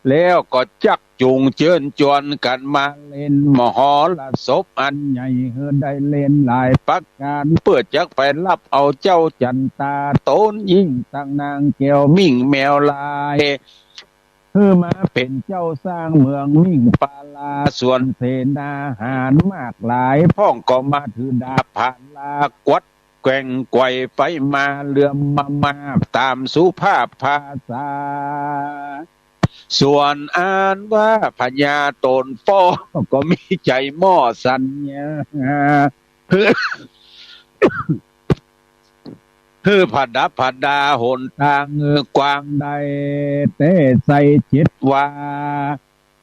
แล้วก็จักจูงเจิญจวนกั๋นมาเล่นมหรสพอันใหญ่ หื้อได้เล่นหลายประก๋าน เปื้อจักไปฮับเอาเจ้าจั๋นตา ต๋นยิ่งตังนางแก้วมิ่งแมวลาย หื้อมาเป๋นเจ้าสร้างเมืองมิ่งปาลา ส่วนเสนาหารมากหลายพ่องก็มาถือดาบผาลา กวัดแกว่งไกว่ไปมา เหลื่อมมามาบต๋ามสุภาพภาษา ส่วนอันว่าพญาโตนป้อก็มีใจ๋หม้อสัญญา หื้อประดับประดาหนตาง หื้อกว้างได้แต๊ไส้เจ็ดวา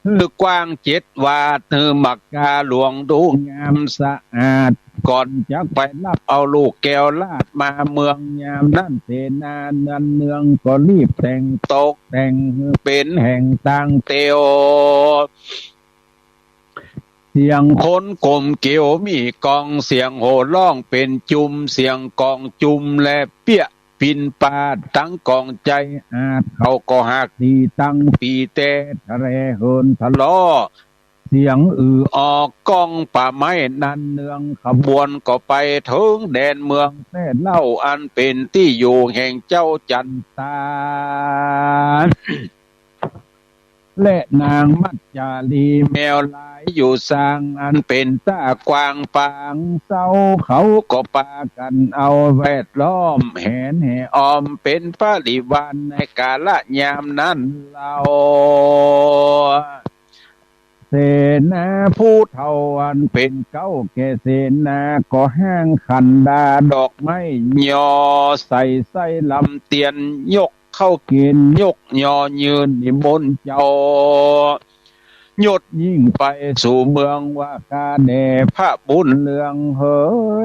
หื้อกว้างเจ็ดวา หื้อมักกาหลวงดูงามสะอาด ก่อนจักไปฮับเอาลูกแก้วราชมาเมือง ยามนั้นเสนานันเนืองก็รีบแต่งตกแต่ง หื้อเป๋นแห่งตางเตียว เสียงคนก๋มเกลียวมีกอง เสียงโห่ฮ้องเป๋นจุม เสียงกองจุมและเปี้ยปิณปาต ตังกองใจ๋อาด เขาก็หากดีตังปีแต๊ ทะเลเหินทะเลาะ เสียงอือออกก้องป่าไม้นันเนือง ขบวนก็ไปเถิงแดนเมืองแต๊เล่า อันเป๋นตี้อยู่แห่งเจ้าจั๋นตา และนางมัจจารีแมวลายอยู่ซาง อันเป๋นต้ากว้างปางเซา เขาก็ปากั๋นเอาแวดล้อมแหนแห่ออม เป๋นบริวารในกาละยามนั้นเล่า เสนาผู้เฒ่าอันเป๋นเก๊าแก่เสนา ก็ฮ้างขันดาดอกไม้ ยอใส่ไส้ลำเตียน ยกเข้าเก๋ณฑ์ ยกยอยืนนิมนต์เจ้ายศยิ่งไปสู่เมือง ว่าข้าแด่พระบุญเรืองเห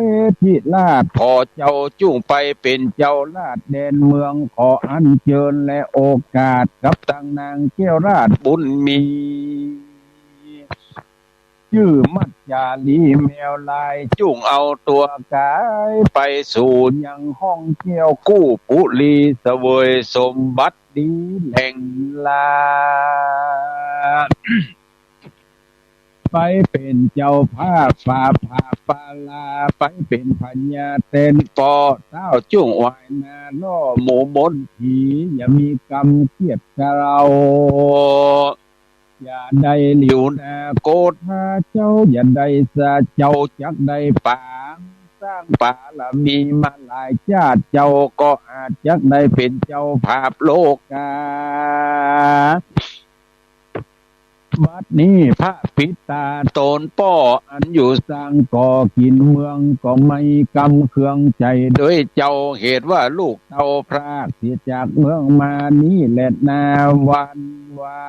ย ธิราชขอเจ้าจุ่งไปเป๋นเจ้าราชแดนเมือง ขออัญเจิญและโอกาสกับตังนางแก้วราชบุญมี จื้อมัจจารีแมวลาย จุ่งเอาตั๋วก๋ายไปสู่ยังห้องแก้วกู้ปุรี เสวยสมบัติดีแหล่งลา ไปเป๋นเจ้าภาพฝ่าผาปาลา ไปเป๋นพญาแตนป้อ เต้าจุ่งไหว้หน้าล่อหมู่มนผี อย่ามีกำเกียจเกลา อย่าได้หลิวนาโกธาเจ้า อย่าได้สะเจ้าจักได้ปางสร้างบารมีมาหลายจาติ เจ้าก็อาจจักได้เป๋นเจ้าภาพโลกา บัดนี้พระปิดตาโตนป้ออันอยู่ซางก่อกิ๋นเมือง ก็ไม่กำเคืองใจ๋ด้วยเจ้า เหตุว่าลูกเต้าพรากเสียจากเมืองมานี้แหละนา วันวา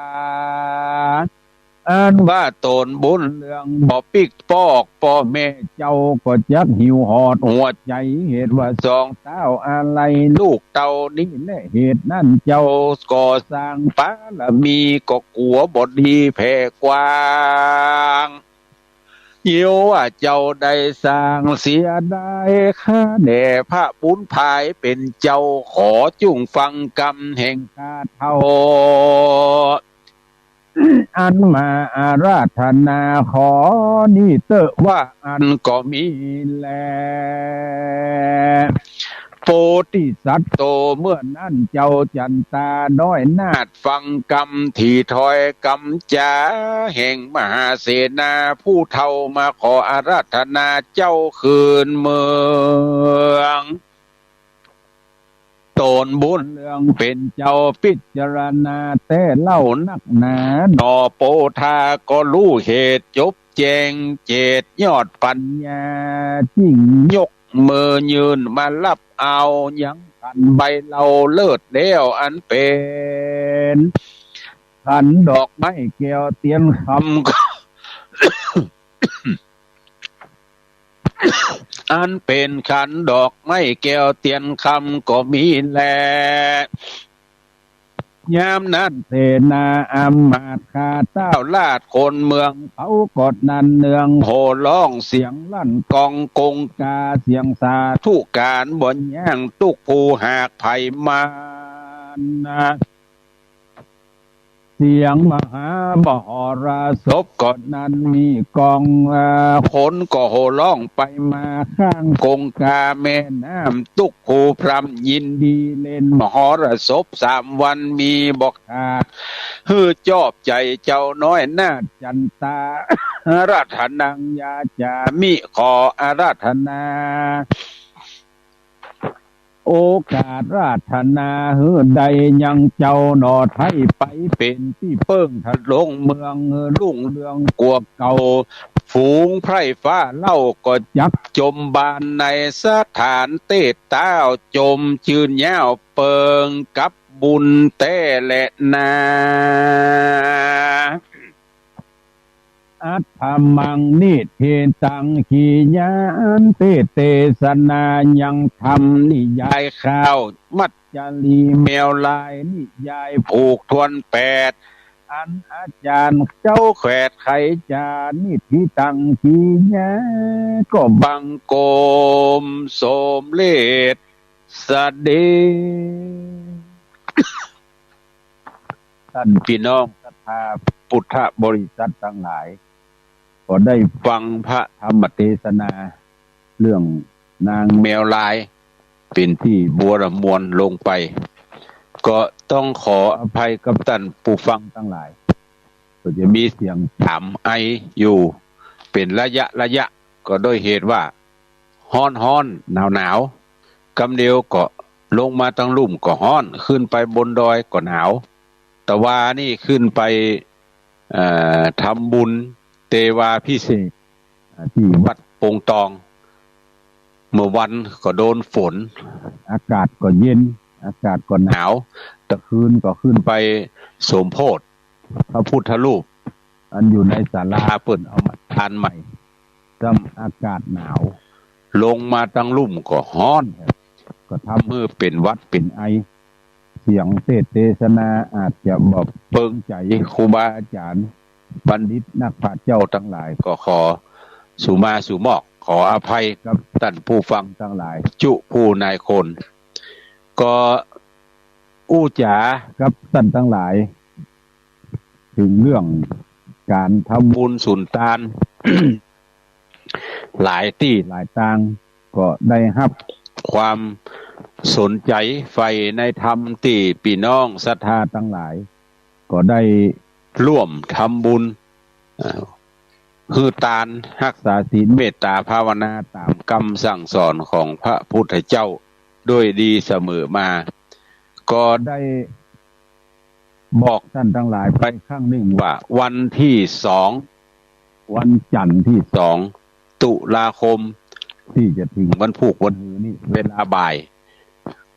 อันว่าโตนบุญเรืองบ่ปิ๊กปอกป้อแม่เจ้า ก็จักหิวหอดหัวใจ๋ เหตุว่าสองเต้าอาลัยลูกเต้านี้แหละ เหตุนั้นเจ้าก็สร้างบารมีก็กั๋วบ่ดีแผ่กว้าง เยียะว่าเจ้าได้สร้างเสียดาย ข้าแด่พระบุญภายเป๋นเจ้า ขอจุ่งฟังกำแห่งข้าเฒ่า อันมาอาราธนาขอนี้เต๊อะ ว่าอั้นก็มีแล โพธิสัตว์โต เมื่อนั้นเจ้าจันตาน้อยนาฏฟังกำถี่ถ้อยกำจ๋าแห่งมหาเสนาผู้เฒ่ามาขออาราธนาเจ้าคืนเมือง โตนบุญเรืองเป๋นเจ้าปิจารณาแต๊เล่านักหนาหนอ โพธาก็ฮู้เหตุจบแจ้งเจตยอดปัญญา จิ่งยกมือยื่นมาฮับเอายังขันใบเหล้าเลิศแล้ว อันเป๋นขันดอกไม้แก้วเตียนคำ อันเป๋นขันดอกไม้แก้วเตียนคำก็มีแล ยามนั้นเสนาอำมาตย์ข้าต้าวราชคนเมือง เขาก็นั่นเนืองโห่ฮ้องเสียงลั่นกองกงกา เสียงสาธุการบ่หย่าง ตุ๊กผู้หากไผมานะ เสียงมหามหรสพก็นั่นมีกอง เอ่อ คนก็โห่ฮ้องไปมา ข้างกงกาแม่น้ำ ตุ๊กผู้พร่ำยินดีเล่นมหรสพ สามวันมีบ่ขาด หื้อจอบใจ๋เจ้าน้อยนาฏจันตา อาราธนังยาจามิ ขออาราธนา โอกาสราธนาหื้อได้ยังเจ้าหน่อไทย ไปเป๋นตี้เปิ้งทะลงเมืองหื้อรุ่งเรืองกว่าเก่า ฝูงไพร่ฟ้าเฮาก็จักจมบานในสถานเตศ ต้าวจมจืนยาวเปิงกับบุญแต๊แลนา อัตถมังนิเทศัง ขีญาอันเตศน์เตสนายังธรรมนิยายข้าว มัจจลีแมวลายนิยายผูกทวนแปด อันอาจ๋ารย์เจ้าแขวดไขจา นิธิตัง ขีญาก็บังคมสมเร็จเสด็จ ต้านปี้น้องศรัทธาพุทธบริษัทตังหลาย ก็ได้ฟังพระธรรมเตสนาเรื่องนางแมวลาย เป๋นตี้บัวระมวลลงไป ก็ต้องขออภัยกับต้านผู้ฟังตังหลาย ก็จะมีเสียงจ๋ามไออยู่เป๋นระยะระยะ ก็ด้วยเหตุว่าฮ้อนๆ หนาวๆ กำเดียวก็ลงมาตังลุ่มก็ฮ้อน ขึ้นไปบนดอยก็หนาว ตะวานี่ขึ้นไป เอ่อ ทำบุญเตวาภิเษก อ่า ตี้วัดปงตอง เมื่อวันก็โดนฝน อากาศก็เย็น อากาศก็หนาว ตะคืนก็ขึ้นไปสมโภชพระพุทธรูป อันอยู่ในศาลาเปิ้นเอามาตานใหม่ ซ้ำอากาศหนาว ลงมาตังลุ่มก็ฮ้อน ก็ทำหื้อเป๋นหวัดเป๋นไอ เสียงเตสน์เตสนาอาจจะบ่เปิงใจ๋ครูบาอาจ๋ารย์ บัณฑิตนักปราชญ์เจ้าตังหลาย ก็ขอสุมาสุมอก ขออภัยกับต้านผู้ฟังตังหลาย จุผู้นายคน ก็อู้จ๋ากับต้านตังหลาย เถิงเรื่องก๋านทำบุญสุนตาน หลายตี้หลายตาง ก็ได้ฮับความสนใจ๋ใฝ่ในธรรมตี้ปี้น้องศรัทธาตังหลาย ก็ได้ร่วมทำบุญ เอ่อ หื้อตาน ฮักษาศีล เมตต๋าภาวนาต๋ามกำสั่งสอนของพระพุทธเจ้าโดยดีเสมอมา ก็ได้บอกต้านตังหลายไปครั้งนึ่งว่า วันตี้สอง วันจันทร์ตี้สอง ตุลาคม ตี้จะเถิงวันพูกวันฮือนี่ เวลาบ่าย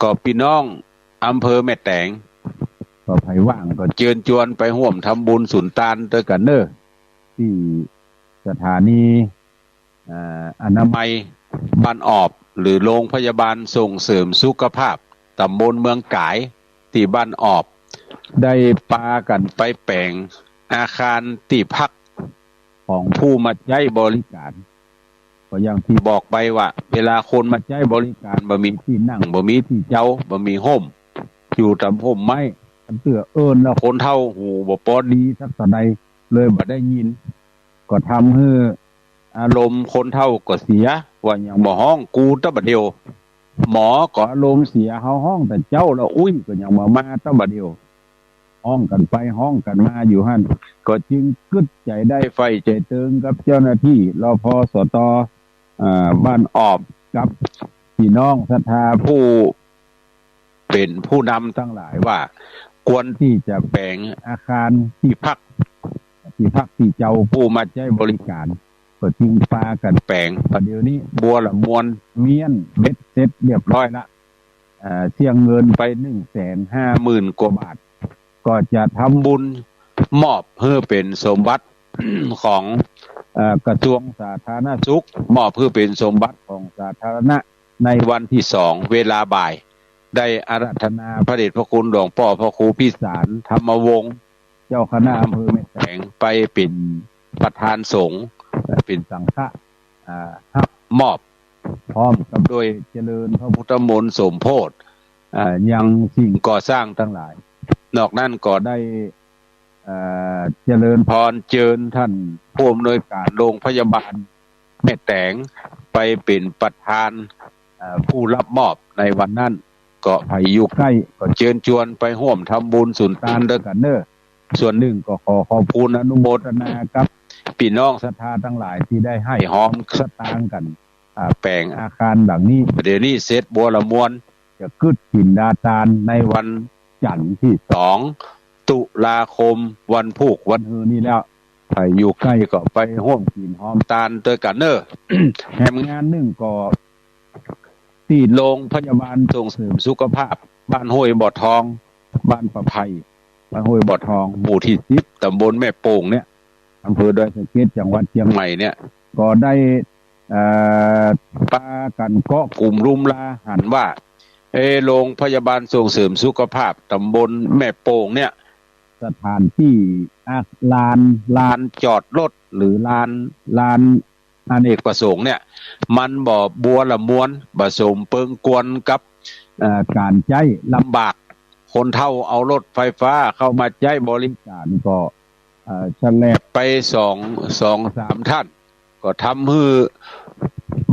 ก็ปี้น้องอำเภอแม่แตง ก็ใผว่างก็เจิญจวนไปฮ่วมทำบุญสุนตานตวยกั๋นเน่อ ตี้สถานี เอ่อ อนามัยบ้านออบ หรือโรงพยาบาลส่งเสริมสุขภาพต๋ำบลเมืองก๋าย ตี้บ้านออบ ได้ปากั๋นไปแป๋งอาคารตี้พักของผู้มาใจ๊บริก๋าน ก็อย่างตี้บอกไปว่า เวลาคนมาใจ๊บริก๋าน บ่มีตี้นั่ง บ่มีตี้เจ้า บ่มีฮ่ม อยู่ต๋ามฮ่มไม้ อันเตื้อเอิ้นแล้วคนเฒ่าหูบ่ปอดีสักเต้าใด เลยบ่ได้ยิน ก็ทำหื้ออารมณ์คนเฒ่าก็เสีย ว่าหยังบ่ฮ้องกูตะบ่าเดี่ยว หมอก็อารมณ์เสีย เฮาฮ้องแต่เจ๊าแล้ว อุ๊ยก็ยังบ่มาตะบ่าเดี่ยว ฮ้องกั๋นไปฮ้องกั๋นมาอยู่หั้น ก็จึงกึ๊ดใจ๋ได้ใฝ่ใจ๋เติงกับเจ้าหน้าตี้ รพสต อ่า บ้านออบ กับปี้น้องศรัทธาผู้เป๋นผู้นำตังหลายว่า ควรตี้จะแป๋งอาคารตี้พัก ตี้พักตี้เจ้าผู้มาใจ๊บริก๋าน ก็จึงปากั๋นแป๋ง บ่าเดี่ยวนี้บัวละมวลเมี้ยนเบ็ดเสร็จเรียบร้อยละ เอ่อ เสียเงินไปหนึ่งแสนห้าหมื่นกว่าบาท ก็จะทำบุญมอบหื้อเป๋นสมบัติของ เอ่อ กระทรวงสาธารณสุข มอบหื้อเป๋นสมบัติของสาธารณะในวันตี้สองเวลาบ่าย ได้อาราธนาพระเดชพระคุณหลวงป้อพระครูพิสารธรรมวงศ์ เจ้าคณะอำเภอแม่แตง ไปเป๋นประธานสงฆ์ เป๋นสังฆะ อ่า ฮับมอบ พร้อมกับด้วยเจริญพระพุทธมนต์สมโภช อ่า ยังสิ่งก่อสร้างตังหลาย นอกนั้นก็ได้ เอ่อ เจริญพรเจิญท่านผู้อำนวยการโรงพยาบาลแม่แตง ไปเป๋นประธาน เอ่อ ผู้ฮับมอบในวันนั้น ก็ใผอยู่ใก้ก็เจิญจวนไปฮ่วมทำบุญสุนตานตวยกั๋นเน่อ ส่วนนึ่งก็ขอขอบคุณอนุโมทนากับปี้น้องศรัทธาตังหลายตี้ได้หื้อหอมสตางค์กั๋น อ่า แป๋งอาคารหลังนี้ เดี๋ยวนี้เสร็จบัวละมวล จะกึ๊ดกิ๋นดาตานในวันจันทร์ตี้สองตุลาคม วันพูกวันฮือนี้แล้ว ใผอยู่ใก้ก็ไปฮ่วมกิ๋นหอมตานตวยกั๋นเน่อ แหมงานนึ่งก็ ตี้โรงพยาบาลส่งเสริมสุขภาพ บ้านห้วยบ่อทอง บ้านป่าไผ่ บ้านห้วยบ่อทอง หมู่ตี้สิบ ต๋ำบลแม่โป่งเนี่ย อำเภอดอยสะเก็ด จังหวัดเจียงใหม่เนี่ย ก็ได้ เอ่อ ปากั๋นเกาะกุ่มรุมราหันว่า เอ โรงพยาบาลส่งเสริมสุขภาพต๋ำบลแม่โป่งเนี่ย สถานตี้ อ่ะ ลาน ลานจอดรถ หรือลาน ลานอเนกประสงค์เนี่ย มันบ่บัวละมวล บ่สมเปิงควรกับ เอ่อ ก๋านใจ๊ ลำบาก คนเฒ่าเอารถไฟฟ้าเข้ามาใจ๊บริก๋านก็ เอ่อ ฉลับไปสอง สองสามท่าน ก็ทำหื้อ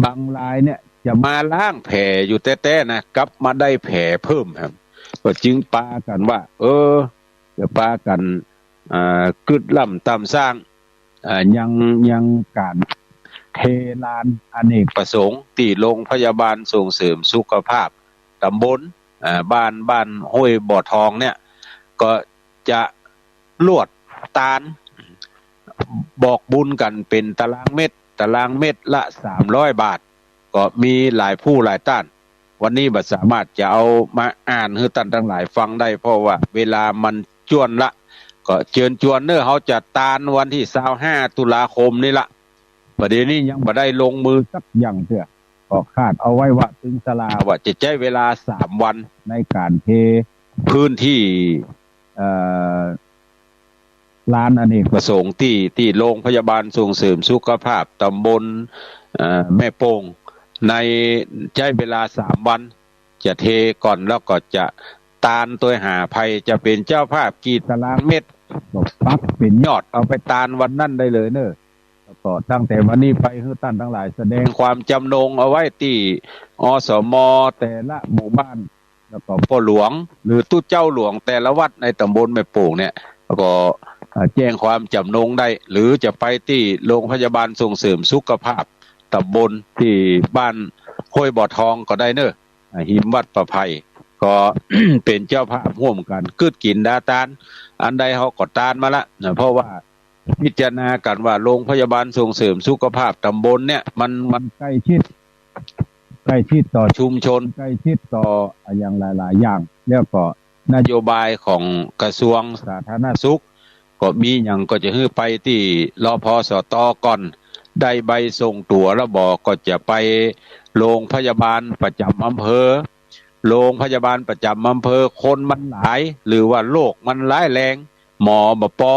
บางรายเนี่ย จะมาล้างแผลอยู่แต๊ๆ นะ กลับมาได้แผลเพิ่มครับ ก็จึงปากั๋นว่า เออ จะปากั๋น อ่า กึ๊ดล้ำต๋ามสร้าง อ่า ยัง ยังก๋านเทลานอเนกประสงค์ ตี้โรงพยาบาลส่งเสริมสุขภาพต๋ำบล อ่า บ้าน บ้านห้วยบ่อทองเนี่ย ก็จะลวดตาน บอกบุญกั๋นเป๋นต๋ารางเมตร ต๋ารางเมตรละสามร้อยบาท ก็มีหลายผู้หลายต้าน วันนี้บ่สามารถจะเอามาอ่านหื้อต้านตังหลายฟังได้ เพราะว่าเวลามันจ้วนละ ก็เจิญจวนเน่อ เฮาจะตานวันตี้ซาวห้าตุลาคมนี้ละ บ่าเดี่ยวนี้ยังบ่ได้ลงมือสักอย่างเตื้อ ก็คาดเอาไว้ว่าตึงสลาว่าจะใจ๊เวลาสามวันในก๋านเทพื้นตี้ เอ่อ ลานอเนกประสงค์ตี้ ตี้โรงพยาบาลส่งเสริมสุขภาพต๋ำบล เอ่อ แม่โป่ง ในใจ๊เวลาสามวัน จะเทก่อนแล้วก็จะตานตวยหาใผจะเป๋นเจ้าภาพกี่ต๋ารางเมตร ก็ปักเป๋นยอดเอาไปตานวันนั้นได้เลยเน่อ แล้วก็ตั้งแต่วันนี้ไปหื้อต้านตังหลายแสดงความจ๋ำนงเอาไว้ตี้ อสม แต่ละหมู่บ้าน แล้วก็ป้อหลวง หรือตุ๊เจ้าหลวงแต่ละวัดในต๋ำบลแม่โป่งเนี่ย แล้วก็ เอ่อ แจ้งความจ๋ำนงได้ หรือจะไปตี้โรงพยาบาลส่งเสริมสุขภาพต๋ำบลตี้บ้านห้วยบ่อทองก็ได้เน่อ อ่า ฮิมวัดป่าไผ่ ก็ เป๋นเจ้าภาพฮ่วมกั๋นกึ๊ดกิ๋นดาตาน อันใดเฮาก็ตานมาละนะ เพราะว่าพิจารณากั๋นว่าโรงพยาบาลส่งเสริมสุขภาพต๋ำบลเนี่ย มัน มันใก้ชิด ใก้ชิดต่อชุมชน ใก้ชิดต่ออะหยังหลายๆ อย่าง แล้วก็นโยบายของกระทรวงสาธารณสุข ก็มีหยังก็จะหื้อไปตี้ รพสต ก่อน ได้ใบส่งตั๋วแล้วบ่ ก็จะไปโรงพยาบาลประจ๋ำอำเภอ โรงพยาบาลประจ๋ำอำเภอคนมันหลาย หรือว่าโรคมันร้ายแรง หมอบ่ปอ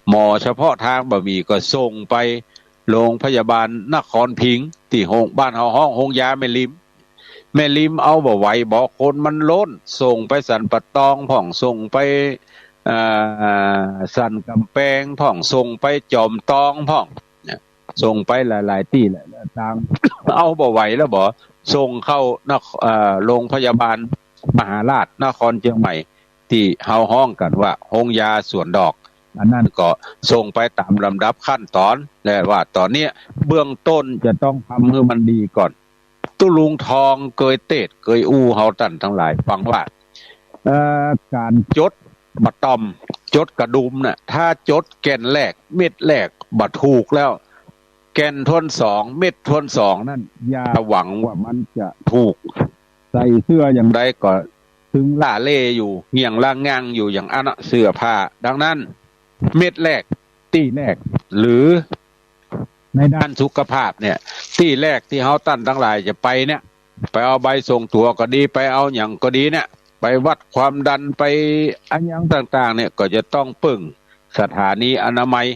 หมอเฉพาะทางบ่มี ก็ส่งไปโรงพยาบาลนครพิงค์ ตี้โฮง บ้านเฮาฮ้องโฮงยาแม่ริม แม่ริมเอาบ่ไหวบ่ คนมันล้น ส่งไปสันป่าตองพ่อง ส่งไป เอ่อ สันก๋ำแปงพ่อง ส่งไปจอมตองพ่อง เนี่ย ส่งไปหลายๆ ตี้แหละ ตาง เอาบ่ไหวแล้วบ่ ส่งเข้านค- เอ่อ โรงพยาบาลมหาราชนครเจียงใหม่ ตี้เฮาฮ้องกั๋นว่าโฮงยาสวนดอก อันนั้นก็ส่งไปต๋ามลำดับขั้นต๋อน และว่าต๋อนเนี้ยเบื้องต้นจะต้องทำหื้อมันดีก่อน ตุ๊ลุงทองเกยเตศน์เกยอู้เฮาต้านตังหลายฟังว่า เอ่อ ก๋านจดบ่าต่อม จดกระดุมน่ะ ถ้าจดแก่นแรก เม็ดแรกบ่ถูกแล้ว แก่นถ้วนสอง เม็ดถ้วนสองนั่น อย่าหวังว่ามันจะถูก ใส่เสื้ออย่างใดก็ตึงล่าเล่อยู่ เหี่ยงล่างง่างอยู่อย่างอั้นน่ะ เสื้อผ้า ดังนั้น เม็ดแรก ตี้แรก หรือในด้านสุขภาพเนี่ย ตี้แรกตี้เฮาต้านตังหลายจะไปเนี่ย ไปเอาใบส่งตั๋วก็ดี ไปเอาหยังก็ดีเนี่ย ไปวัดความดัน ไปอะหยังต่างๆ เนี่ย ก็จะต้องเปิ่งสถานีอนามัย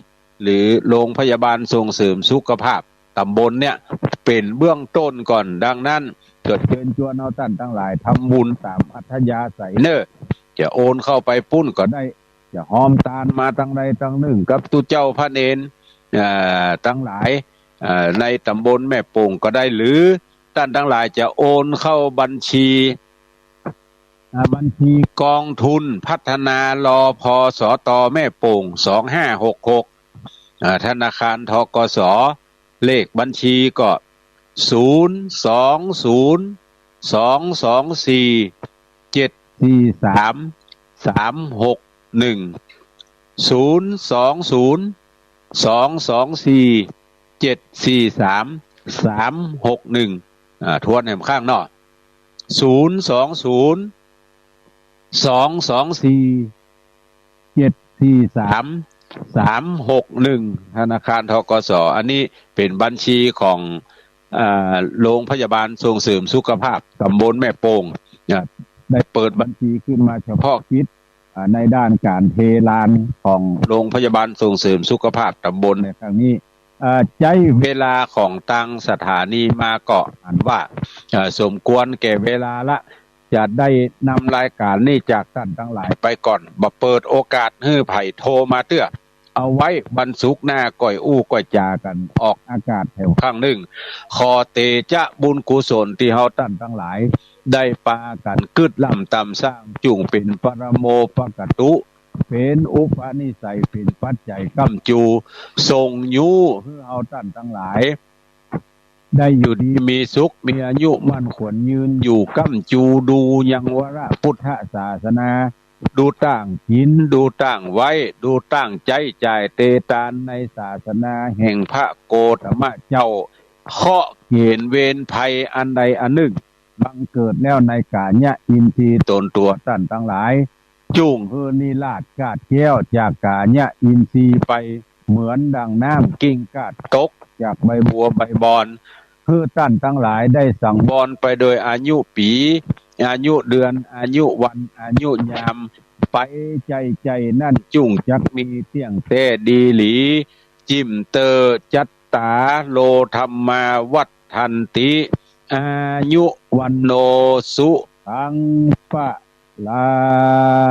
หรือโรงพยาบาลส่งเสริมสุขภาพต๋ำบลเนี่ย เป๋นเบื้องต้นก่อน ดังนั้น ก็เจิญจวนเอาต้านตังหลายทำบุญต๋ามอัธยาศัยเน่อ จะโอนเข้าไปปุ้นก็ได้ จะฮอมตานมาตังใดตังนึ่งกับตุ๊เจ้าพระเณร เอ่อ ตังหลาย เอ่อ ในต๋ำบลแม่โป่งก็ได้ หรือต้านตังหลายจะโอนเข้าบัญชี อ่า บัญชีกองทุนพัฒนา รพสต แม่โป่ง สองห้าหกหก อ่า ธนาคาร ธ.ก.ส. เลขบัญชีก็ ศูนย์ สอง ศูนย์ สอง สอง สี่ เจ็ด สี่ สาม สาม หก หนึ่ง ศูนย์ สอง ศูนย์ สอง สอง สี่ เจ็ด สี่ สาม สาม หก หนึ่ง อ่า ทวนแหมข้างเนาะ ศูนย์ สอง ศูนย์ สอง สอง สี่ เจ็ด สี่ สาม สาม หก หนึ่ง ธนาคาร ธ.ก.ส. อันนี้เป๋นบัญชีของ อ่า โรงพยาบาลส่งเสริมสุขภาพต๋ำบลแม่โป่ง อ่า ได้เปิดบัญชีขึ้นมาเฉพาะกิจ อ่า ในด้านก๋านเทลานของโรงพยาบาลส่งเสริมสุขภาพต๋ำบลในครั้งนี้ อ่า ใจ๊เวลาของตางสถานีมาก็อันว่า อ่า สมควรแก่เวลาละ จะได้นำรายก๋านนี้จากต้านตังหลายไปก่อน บ่เปิดโอกาสหื้อใผโทรมาเตื้อ เอาไว้วันศุกร์หน้าก่อยอู้ก่อยจ๋ากั๋นออกอากาศแถมครั้งนึ่ง ขอเตจะบุญกุศลตี้เฮาต้านตังหลาย ได้ปากั๋นกึ๊ดล่ำต๋ามสร้าง จุ่งเป๋นปรโมปกตุ เป๋นอุปนิสัย เป๋นปัจจัยก้ำจู ส่งยู้หื้อเฮาต้านตังหลาย ได้อยู่ดีมีสุข มีอายุมั่นขวัญยืน อยู่ก้ำจู ดูยังวรพุทธศาสนา ดูต้างกิ๋น ดูต้างไว้ ดูต้างใจ๊จ่ายเตตานในศาสนาแห่งพระโคตมะเจ้า เคราะห์เก๋ณฑ์เวรภัยอันใดอันนึ่ง บังเกิดแล้วในก๋ายะอินทรีย์ต๋นตั๋วต้านตังหลาย จุ่งหื้อนิราศกาดแก้วจากก๋ายะอินทรีย์ไป เหมือนดั่งน้ำกิ่งกาดตกจากใบบัวใบบอน หื้อต้านตังหลายได้สังวรไปโดยอายุปี๋ อายุเดือน อายุวัน อายุยาม ไปใจ้ๆ นั้นจุ่งจักมีเตี้ยงแต๊ดีหลี จิ่มเตอ จัตตาโร ธัมมา วัฑฒันติ อายุ วัณโณ สุขัง พะลัง